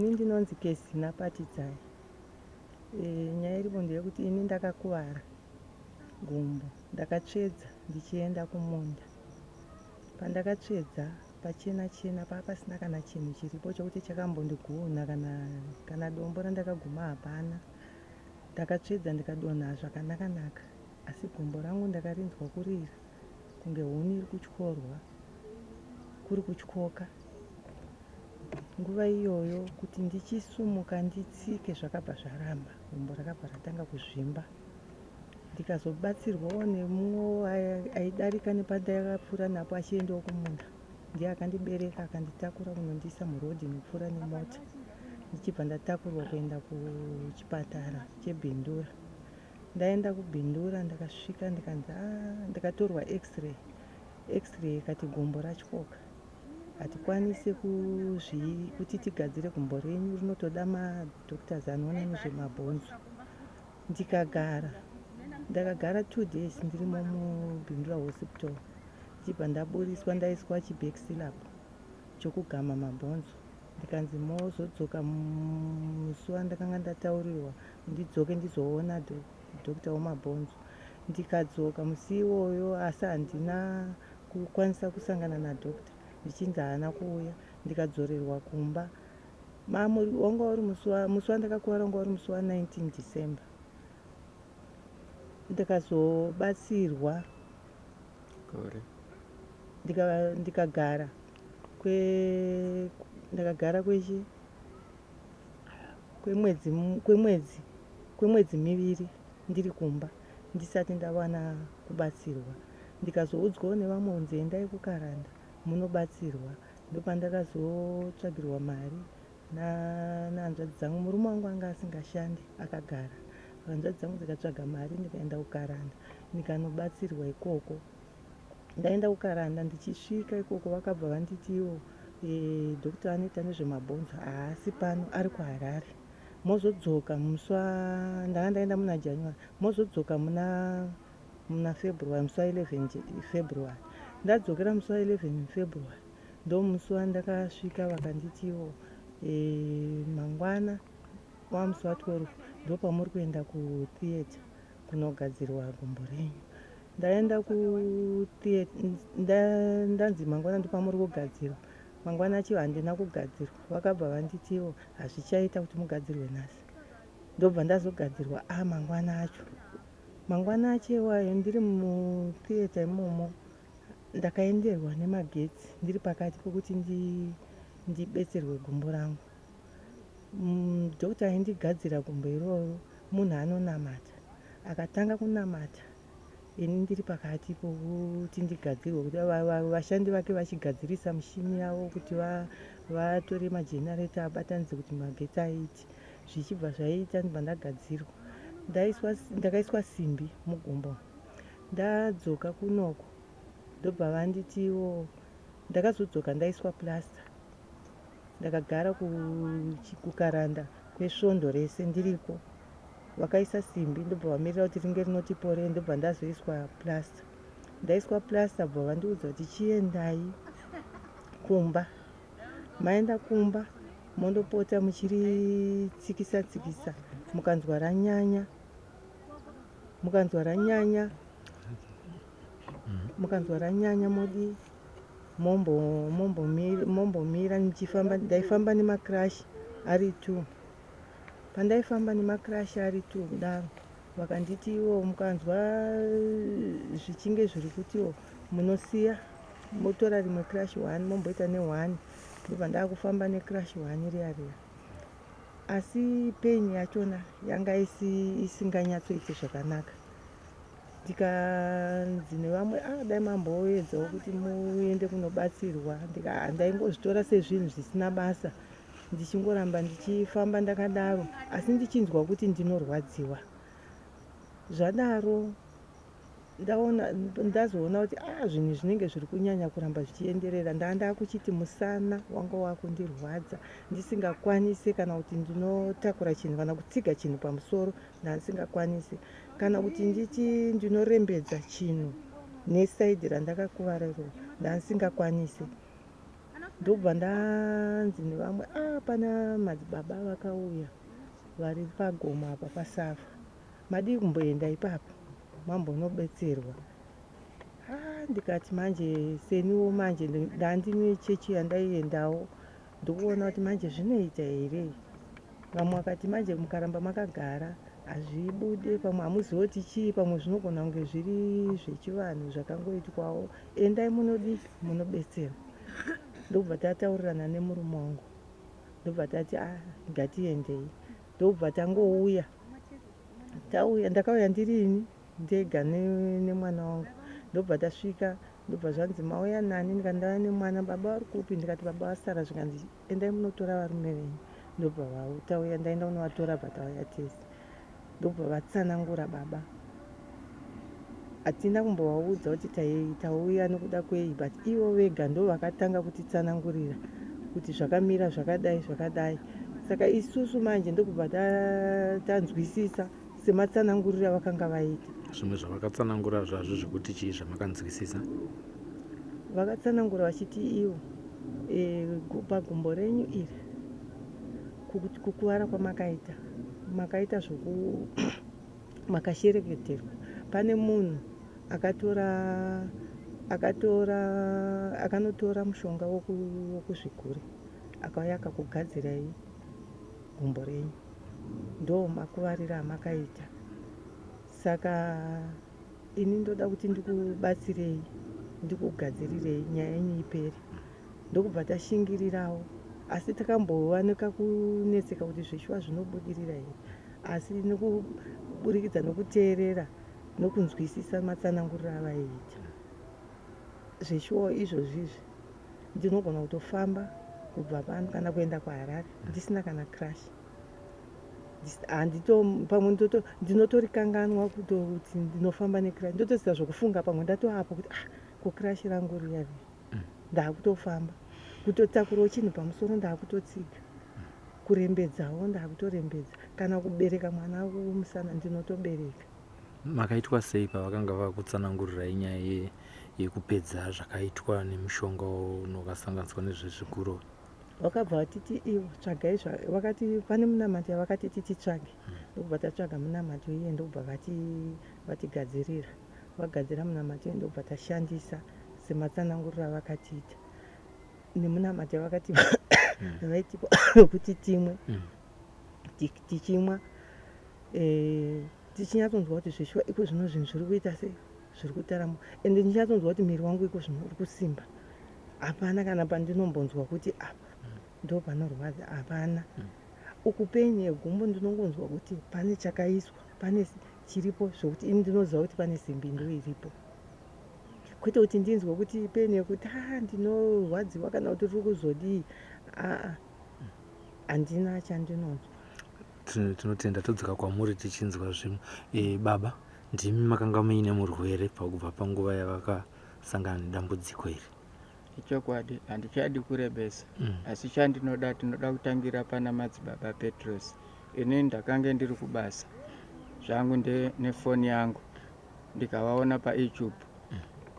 Ini ndinonzi Kesina Patidzai. Nyaya iripo ndeyekuti ini ndakakuvara gumbo, ndakatsvedza ndichienda kumunda. Pandakatsvedza pachena chena paa pasina kana chinhu chiripo chokuti chakambondigumha kana dombo randakagumha hapana. Ndakatsvedza ndikadonha zvakanaka naka asi gumbo rangu ndakarinzwa kurira kunge huni iri kutyorwa kuri kutyoka. Nguva iyoyo kuti ndichisumuka nditsike zvakabva zvaramba, gumbo rakabva ratanga kuzvimba. Ndikazobatsirwawo nemumwe aidarika nepandakapfuura napo achiendawo kumunda. Ndiye akandibereka akanditakura kunondiisa murodhi inopfuura nemota ndichibva ndatakurwa kuenda kuchipatara cheBindura. Ndaenda kuBindura ndakasvika ndikanzi ah, ndikatorwa x-ray. X-ray ikati gumbo ratyoka. Hatikwanise kuti tigadzire gumbo renyu rinotoda madoctors anoona nezvemabhonzo. Ndikagara, ndakagara 2 days ndirimo muBindura Hospital ndichibva ndaburitswa ndaiswa chiback slab chokugama mabhonzo. Ndikanzi mozodzoka musi wandakanga ndataurirwa ndidzoke ndizoona doctor wemabhonzo. Ndikadzoka musi iwoyo asi handina kukwanisa kusangana nadoctor ndichinzi haana kuuya. Ndikadzorerwa kumba. Wanga uri musi wandakakuvara wanga uri musi wa19 December. Ndikazobatsirwa Gore. Ndikagara ndakagara kwechi kwemwedzi kwemwedzi kwemwedzi miviri ndiri kumba ndisati ndawana kubatsirwa. Ndikazoudzwawo nevamwe kunzi endai kuKaranda munobatsirwa. Ndopandakazotsvagirwa mari nehanzvadzi dzangu. Murume wangu anga asingashandi akagara. Hanzvadzi dzangu dzikatsvaga mari ndikaenda kuKaranda ndikanobatsirwa ikoko. Ndaenda kuKaranda ndichisvika ikoko vakabva vanditi ivo doctor anoita nezvemabhonzo haasi pano ari kuHarare. Mozodzoka musi wa ndanga ndaenda muna January mozodzoka muna February musi wa11 February. Ndadzokera musi wa11 February ndomusi wandakasvika vakanditi ivo mangwana wamusi wa12 ndopamuri kuenda kutheatre kunogadzirwa gumbo renyu. Ndaenda kutheatre ndanzi mangwana ndopamuri kugadzirwa. Mangwana acho handina kugadzirwa. Vakabva vanditi ivo hazvichaita kuti mugadzirwe nhasi. Ndobva ndazogadzirwa mangwana acho. Mangwana acho iwayo ndiri mutheatre imomo ndakaenderwa nemagetsi ndiri pakati pokuti ndibetserwe gumbo rangu. Doctor aindigadzira gumbo iroro munhu anonamata. Akatanga kunamata ini ndiri pakati pokuti ndigadzirwe kuti vashandi vake vachigadzirisa mishini yavo kuti vatore magenerator abatanidze kuti magetsi aite. Zvichibva zvaita ndibva ndagadzirwa. Ndakaiswa simbi mugumbo. Ndadzoka kunoko ndobva vanditi ivo ndakazodzoka ndaiswa plaster. Ndakagara kuKaranda kwesvondo rese ndiriko. Vakaisa simbi ndobva vamirira kuti ringe rinoti porei ndobva ndazoiswa plaster. Ndaiswa plaster bva vandiudza kuti chiendai kumba. Maenda kumba mondopota muchiritsikisa tsikisa mukanzwa ranyanya mukanzwa ranyanya mukanzwa ranyanya modii mombomira ndichifamba. Ndaifamba nemacrutch ari 2. Pandaifamba nemacrutch ari 2 kudaro vakanditi ivo mukanzwa zvichinge zviri kutiwo munosiya motora rimwe crutch 1 momboita ne1. Ndobva ndakufamba necrutch 1 riya riya asi pain yachona yanga isinganyatsoiti zvakanaka. Ndikanzi nevamwe dai mamboedzawo kuti muende kunobatsirwa. Ndaingozvitora sezvinhu zvisina basa ndichingoramba ndichifamba ndakadaro asi ndichinzwa kuti ndinorwadziwa. Zvadaro ndazoona kuti zvinhu zvinenge zviri kunyanya kuramba zvichienderera. Ndanga ndakuchiti musana wanga wakundirwadza ndisingakwanisi kana kuti ndinotakura chinhu kana kutsiga chinhu pamusoro ndanga ndisingakwanisi kana kuti nditi ndinorembedza chinhu neside randakakuvara iroro ndanga ndisingakwanisi. Ndobva ndanzi nevamwe, ah, pana madzibaba vakauya vari pagomo apa paSafa, madii kumboenda ipapo mambonobetserwa. Ah, ndikati manje seniwo manje ndandine chechi yandaiendawo, ndokuona kuti manje zvinoita here. Vamwe vakati manje mukaramba makagara hazvibude, pamwe hamuzivi kuti chii, pamwe zvinogona kunge zviri zvechivanhu zvakangoitwawo, endai munodii munobetserwa. Ndobva tataurirana nemurume wangu, ndobva tati ah, ngatiendei. Ndobva tangouya, tauya, ndakauya ndiri ini ndega nemwana wangu. Ndobva tasvika, ndobva zvanzi mauya nani? Ndikati ndauya nemwana. Baba vari kupi? Ndikati baba vasara. Zvikanzi endai munotora varume venyu. Ndobva tauya, ndaenda kunovatora, bva tauya tese. Ndobva vatsanangura baba, hatina kumbovaudza kuti tauya nokuda kwei, but ivo vega ndo vakatanga kutitsanangurira kuti zvakamira zvakadai zvakadai. Saka isusu manje ndokubva tanzwisisa sematsananguriro avakanga vaita. Zvimwe zvavakatsanangura zvazvo zvekuti chii zvamakanzwisisa? Vakatsanangura vachiti ivo pagumbo renyu iri kukuvara kwamakaita, makaita zvoku makashereketerwa. Pane munhu akatora akatora akanotora mushonga wokuzvigure, akauya akakugadzirai gumbo renyu, ndo makuvariro amakaita. Saka ini ndoda kuti ndikubatsirei, ndikugadzirirei nyaya yenyu ipere. Ndokubva tashingirirawo, asi takambova nekakunetseka kuti zveshuwa zvinobudirira here, asi nekuburikidza nokuteerera nokunzwisisa matsananguriro avaiita, zveshuwa izvozvi izvi ndinogona kutofamba kubva pano kana kuenda kuHarare ndisina kana crash. Handito pamwe ndinotorikanganwa kutoti ndinofamba necrash, ndotoziva zvokufunga pamwe ndatoapo kuti ah, ko crash rangu riya riya. Ndakutofamba, kutotakurawo chinhu pamusoro ndakutotsiga, kurembedzawo ndakutorembedza, kana kubereka mwana kumusana ndinotobereka. Makaitwa sei pavakanga vakutsanangurirai nyaya yekupedza zvakaitwa nemushonga unokasanganiswa nezvezviguro? Vakabva vatiti ivo tsvagai, vakati pane munamato yavakatiti titsvage. Ndokubva tatsvaga munamato iye, ndokubva vatigadzirira, vagadzira munamato iye, ndokubva tashandisa sematsananguriro avakatiita nemunamato yavakati vaitipa wekuti timwe. Tichimwa tichinyatsonzwa kuti zveshuwa iko zvino zvinhu zviri kuita sei, zviri kutaramuka, ende ndichinyatsonzwa kuti muviri wangu iko zvino uri kusimba. Hapana kana pandinombonzwa kuti apa ndo panorwadza, hapana. Uku peni yegumbo ndinongonzwa kuti pane chakaiswa, pane chiripo, zvokuti ini ndinoziva kuti pane simbi ndo iripo, kwete kuti ndinzwe kuti peni yekuti a ndinorwadziwa kana kuti riri kuzodii. Aa, handina chandinonzwa. Tinotenda. Todzoka kwamuri tichinzwa zvimwe. Baba, ndimi makanga muine murwere pakubva panguva yavakasangana nedambudziko iri. Ichokwadi, handichadi kurebesa, asi chandinoda, tinoda kutangira pana madzibaba Petros. Ini ndakange ndiri kubasa zvangu nefoni yangu, ndikavaona paYouTube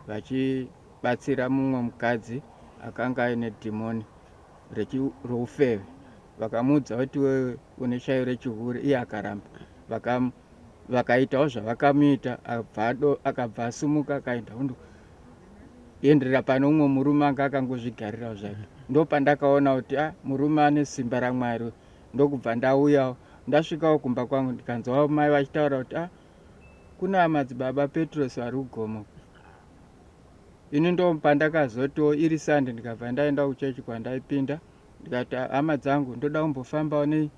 vachibatsira mumwe mukadzi akanga aine dhimoni roufeve. Vakamuudza kuti wewe une shayo rechihure, iye akaramba. Vakaitawo zvavakamuita, akabva asumuka akaenda kundoenderera pane umwe murume anga akangozvigarirawo zvake. Ndopandakaona kuti a murume ane simba raMwari. Ndokubva ndauyawo, ndasvikawo kumba kwangu, ndikanzwawo mai vachitaura kuti a kuna madzibaba Petros vari kugomo. Ini ndo pandakazotiwo iri Sunday, ndikabva ndaenda kuchechi kwandaipinda, ndikati hama dzangu, ndoda kumbofambawo nei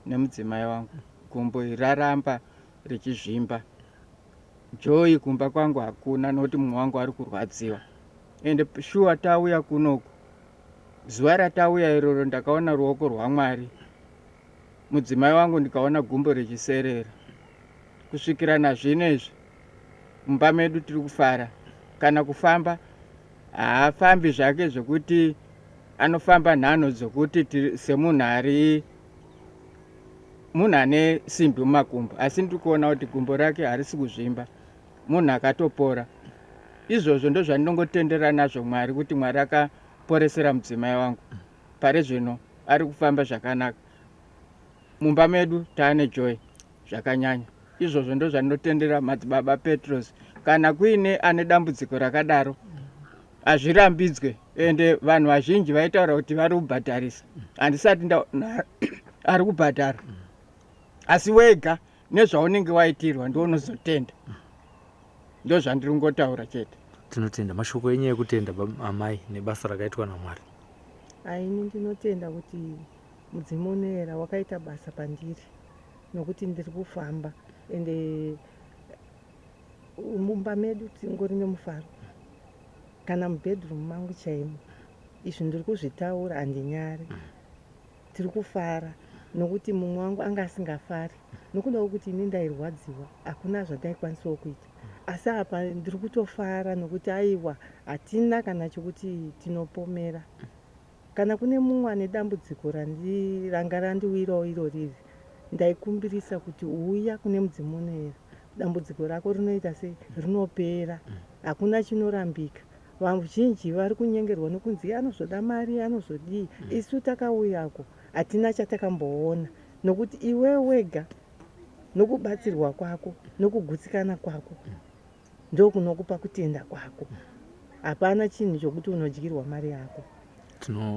nemudzimai wangu, gumbo iri raramba richizvimba, joy kumba kwangu hakuna nokuti mumwe wangu ari kurwadziwa. Ende shuwa tauya kunoku, zuva ratauya iroro ndakaona ruoko rwaMwari, mudzimai wangu ndikaona gumbo richiserera. Kusvikira nazvino izvi mumba medu tiri kufara. Kana kufamba haafambi zvake zvekuti anofamba nhanho dzokuti semunhu ari munhu ane simbi mumakumbo, asi ndiri kuona kuti gumbo rake harisi kuzvimba, munhu akatopora. Izvozvo ndozvandinongotendera nazvo Mwari, kuti Mwari zvaakaporesera mudzimai wangu. Pari zvino ari kufamba zvakanaka. Mumba medu taane joy zvakanyanya. Izvozvo ndozvandinotendera madzibaba Petros. Kana kuine ane dambudziko rakadaro hazvirambidzwe ende vanhu vazhinji vaitaura kuti vari kubhadharisa. Handisati ndaona ari kubhadhara. Asi wega nezvaunenge waitirwa ndounozotenda. Ndozvandiri kungotaura chete. Tinotenda mashoko enyu ekutenda amai nebasa rakaitwa naMwari. Aini ndinotenda kuti mudzimu unoera wakaita basa pandiri nokuti ndiri kufamba ende mumba medu tingori nemufaro kana mubedroom mangu chaimo izvi ndiri kuzvitaura handinyari tiri kufara nokuti mumwe wangu anga asingafari nokuda kwekuti ini ndairwadziwa hakuna zvandaikwanisawo kuita asi apa ndiri kutofara nokuti aiwa hatina kana chokuti tinopomera kana kune mumwe ane dambudziko ranga randiwirawo iro riri ndaikumbirisa kuti uya kune mudzimu unoera dambudziko rako rinoita sei rinopera hakuna chinorambika vazhinji vari kunyengerwa nokunzi anozoda mari anozodii isu takauyako hatina chatakamboona nokuti iwe wega nokubatsirwa kwako nokugutsikana kwako ndokunokupa kutenda kwako hapana chinhu chokuti unodyirwa mari yako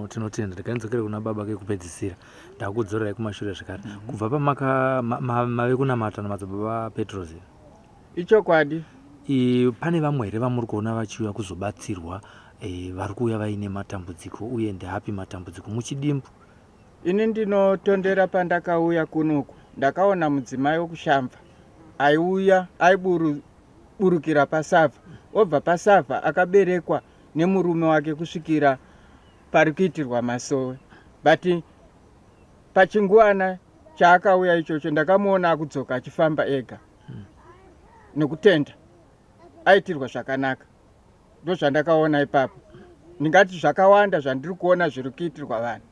Tinotenda ndikanidzokere kuna baba kekupedzisira ndakudzorerai kumashure zvekare kubva pamaka mave kunamata namadzibaba Petros ichokwadi pane vamwe here vamuri kuona vachiuya kuzobatsirwa e, vari kuuya vaine matambudziko uye ndeapi matambudziko muchidimbu? Ini ndinotondera pandakauya kunoku ndakaona mudzimai wokushamva aiuya aiburukira pasavha obva pasavha akaberekwa nemurume wake kusvikira pari kuitirwa masowe but pachinguvana chaakauya ichocho ndakamuona akudzoka achifamba ega nokutenda aitirwa zvakanaka ndozvandakaona ipapo ndingati zvakawanda zvandiri kuona zviri kuitirwa vanhu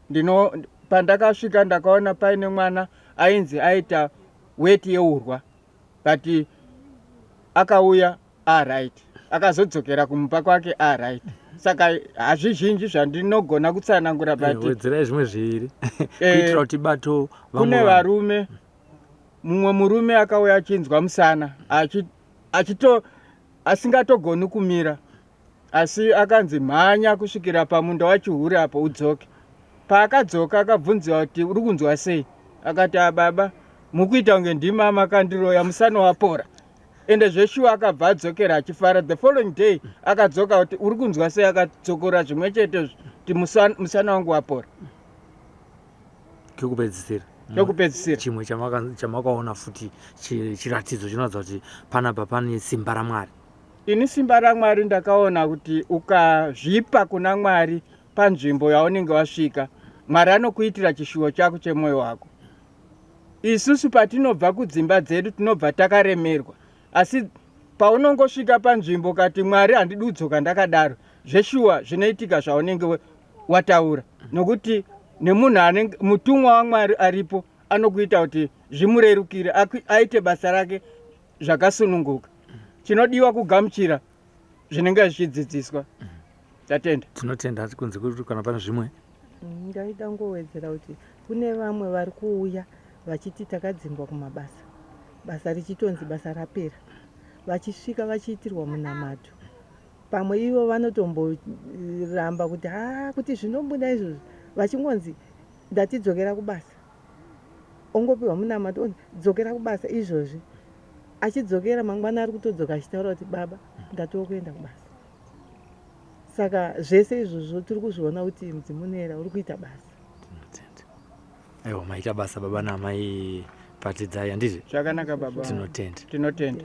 ndino pandakasvika ndakaona paine mwana ainzi aita weti yeurwa but akauya aright akazodzokera kumba kwake aright saka hazvizhinji zvandinogona kutsanangura but wedzerai zvimwe zviviri kuitira kuti bato kune varume mumwe murume akauya achinzwa musana achito asingatogoni kumira asi akanzi mhanya kusvikira pamunda wachihure apo udzoke paakadzoka akabvunziwa kuti uri kunzwa sei akati ababa mukuita kunge ndima makandiroya musana wapora ende zveshuwa akabva adzokera achifara the following day akadzoka kuti uri kunzwa sei akadzokora zvimwe chete kuti musana wangu wapora kekupedzisira kekupedzisira chimwe chamakaona futi chiratidzo chinoratidza kuti panapa pane simba ramwari ini simba ramwari ndakaona kuti ukazvipa kuna mwari panzvimbo yaunenge wasvika mwari anokuitira chishuwo chako chemwoyo wako isusu patinobva kudzimba dzedu tinobva takaremerwa asi paunongosvika panzvimbo kati mwari handidi kudzoka ndakadaro zveshuwa zvinoitika zvaunenge wataura nokuti nemunhu anenge mutumwa wamwari aripo anokuita kuti zvimurerukire aite basa rake zvakasununguka chinodiwa kugamuchira zvinenge zvichidzidziswa tatenda tinotenda kunze kwekuti kana pane zvimwe ndaida ngowedzera kuti kune vamwe vari kuuya vachiti takadzingwa kumabasa basa richitonzi basa rapera vachisvika vachiitirwa munamato pamwe ivo vanotomboramba kuti ha kuti zvinobuda izvozvi vachingonzi ndatidzokera kubasa ongopiwa munamato onzi dzokera kubasa izvozvi achidzokera mangwana ari kutodzoka achitaura kuti baba ndatova kuenda kubasa saka zvese izvozvo tiri kuzviona kuti mudzimu unoera uri kuita basa aiwa maita basa baba naamai patidzai handizvi zvakanaka baba tinotenda tinotenda.